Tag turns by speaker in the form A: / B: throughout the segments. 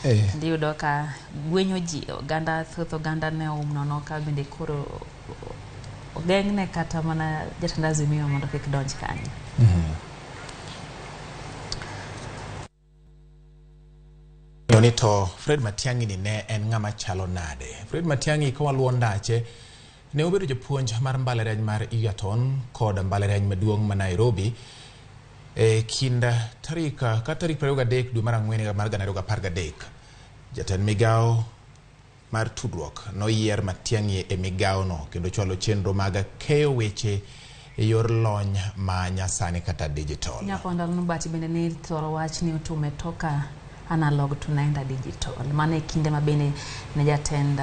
A: Iyudo ka gwenyo ji oganda, thoth oganda ne oum nono ka bende koro ogeng'ne kata mana jatend Azimio mondo kik donj kanyo.
B: Ni to Fred Matiang'i ni ne en ng'ama chalo nade? Fred Matiang'i, ka waluwo ndache, ne obedo japuonj mar mbalariany mar Egerton kod mbalariany maduong' ma Nairobi e kind tarik ka tarik 23 dwe mar ang'wen higa mar 2013. Jatend migawo mar tudruok noyier Matiang'i e migawono kendo chwalo chenro mag keyo weche e yor lony ma nyasani kata digital.
A: Nyako ndalo Bati bende ne thoro wach ni tumetoka analog tunaenda digital. Mano e kinde ma bende ne jatend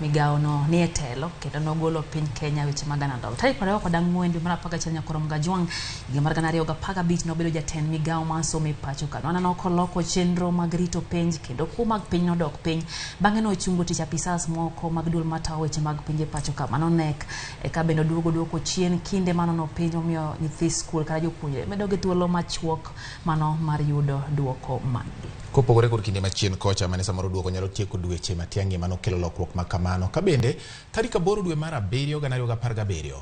A: migawo no ni e telo kendo nogolo piny Kenya weche mag analog. Tarik 24 dwe mar 11 nyakoro Mgajwang' higa mar 2015 nobedo jatend migawo mar somo e pacho ka. Nwaneno koloko chenro mag rito penj kendo kuo mag piny nodok piny. Bang'e nochungo tich apisas moko mag duol matayo weche mag penj e pacho ka. Mano NEC eka bende oduogo duoko chien kinde manono penj momiyo nyithi skul kata jopuonjre medo gi thuolo machuok mano mar yudo duoko maggi.
B: Kopogore kod kinde machien kocha mane samoro duoko nyalo tieko dweche, Matiang'i manokelo lokruok ma kamano. Ka bende tarik 8 dwe mar 7 2017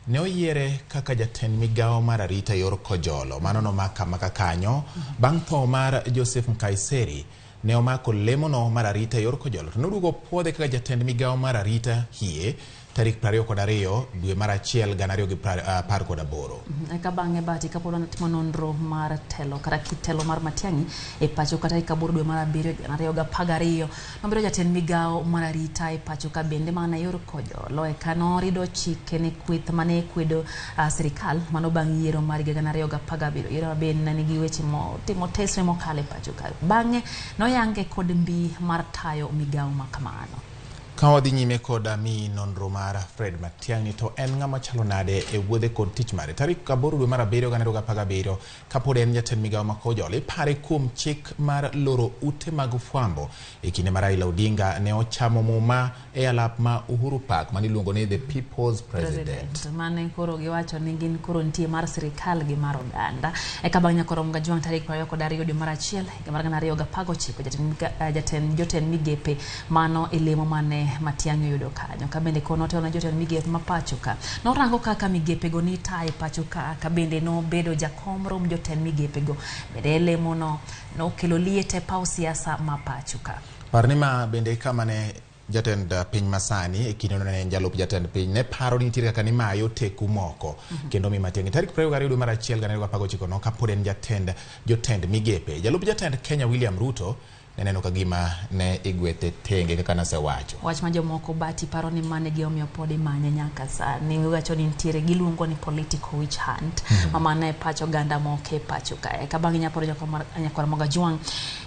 B: ne oyiere kaka jatend migawo mar arita yor Kojolo. Mano nomaka maka kanyo bang' tho mar Joseph Nkaiseri ne omako lemono mar arita yor Kojolo to noduogo puodhe kaka jatend migawo mar arita hie tarik 22 dwe mar 1 2018.
A: Eka bang'e Bati kapod wanatimo nonro mar telo kata kit telo mar Matiang'i e pacho ka tarik 8 dwe mar 7 2012 nobedo jatend migawo mar arita e pacho ka bende mana yor Kojolo. Eka norido chike ne kweth mane kwedo sirikal mano bang' yiero mar higa 2017, yiero ma bende ne nigi weche motimo tesre mokalo e pacho ka. Bang'e noyange kod mbi mar tayo migawo ma kamano.
B: Ka wadhi nyime kod mi nonro mar Fred Matiang'i, to en ng'ama chalo nade e wuodhe kod tich mare? Tarik 8 dwe mar 7 2017 kapod en jatend migawo ma Kojolo, ipare kuom chik mar loro ute mag fwambo e kinde ma Raila Odinga ne ochamo muma e alap ma Uhuru Park mane iluongo ni The People's President.
A: Mane koro giwacho ni gin koro nitie mar sirikal gi mar oganda. Eka bang' nyakoro Mgajwang' tarik 22 dwe mar 1 higa mar 2019 jotend migepe mano e lemo mane Matiang'i oyudo kanyo. Ka bende kono otelo ne jotend migepe ma pacho ka. Norango kaka migepe go nitayo e pacho ka, ka bende nobedo jakom rom jotend migepe go. Bende e lemo no nokelo liet e paw siasa ma pacho ka.
B: Par ni ma bende kama ne jatend piny masani e kindeno ne en jalup jatend piny ne paro ni nitiere kaka nimayo teku moko kendo mi Matiang'i tarik 22 dwe mar 1 2019 no kapod en jatend jotend migepe. Jalup jatend Kenya William Ruto ne neno ka gima ne igwethe tenge kaka nasewacho.
A: Wach ma jomoko Bati paro ni mane gi omiyo pod imanye nyaka sani. Giwacho ni nitiere giluongo ni political witch hunt. Ma mana e pach oganda moko e pacho kae. Ka bang'e nyaporo nyakwar Mogajwang'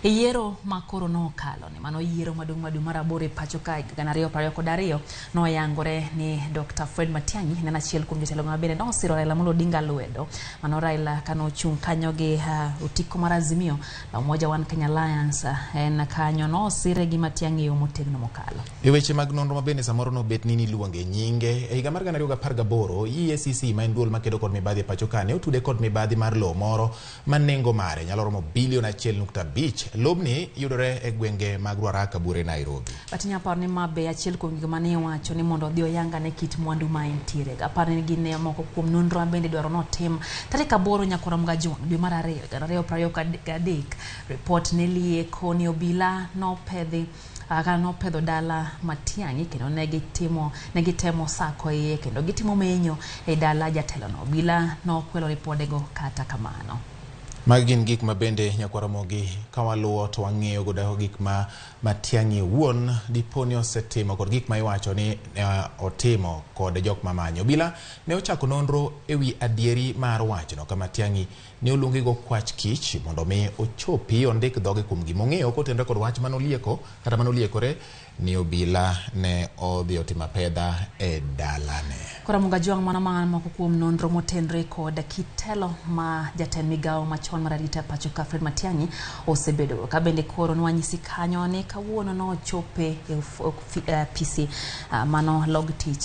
A: e yiero ma koro nokalo ni mano yiero maduong' ma dwe mar 8 e pacho kae 2022 noyangore ni Dr. Fred Matiang'i ne en achiel kuom jotelo ma bende nosiro Raila Amolo Odinga lwedo. Mano Raila kanochung' kanyo gi otiko mar Azimio la Umoja One Kenya Alliance en kanyo nosire gi Matiang'i e yo motegno mokalo.
B: E weche mag nonro ma bende samoro nobet ni niluonge nyinge, e higa mar 2018 EACC ma en duol makedo kod mibadhi e pacho ka ne otude kod mibadhi mar lowo moro ma nengo mare nyalo romo bilion 1.5. Lobni yudore e gwenge mag Ruaraka buore Nairobi.
A: But inyalo paro ni ma be achiel kuom gik mane iwacho ni mondo odhi oyangane kit mwandu ma entiere. Aparo ni gin moko kuom nonro ma bende dwaro notim tarik 8 nyakoro Mgajwang' dwe mar 2 2023. Report ne lieko ni obila nopedhi kata nopedho dala Matiang'i kendo ne gitemo sako iye kendo gitimo menyo e dala jatelono. Obila nokwelo ripodego kata kamano.
B: Magi gin gik ma bende nyakwar Ramogi ka waluwo to wang'eyo godo gik ma Matiang'i owuon dipo ni osetimo kod gik ma iwacho ni otimo kod jok mamanyo. Obila ne ochako nonro ewi adieri mar wachno ka Matiang'i ne oluongi go kwach kich mondo mi ochopi ondik dhoge kuom gima ong'eyo kotenore kod wach manolieko kata manoliekore ni obila ne odhi otimo apedha e dalane.
A: Koro Mugajwang' mano mana moko kuom nonro motenre kod kitelo ma jatend migawo machon mar arita pacho ka Fred Matiang'i osebedo. Ka bende koro nwanyisi kanyo ni kawuono nochope e PC mano log tich.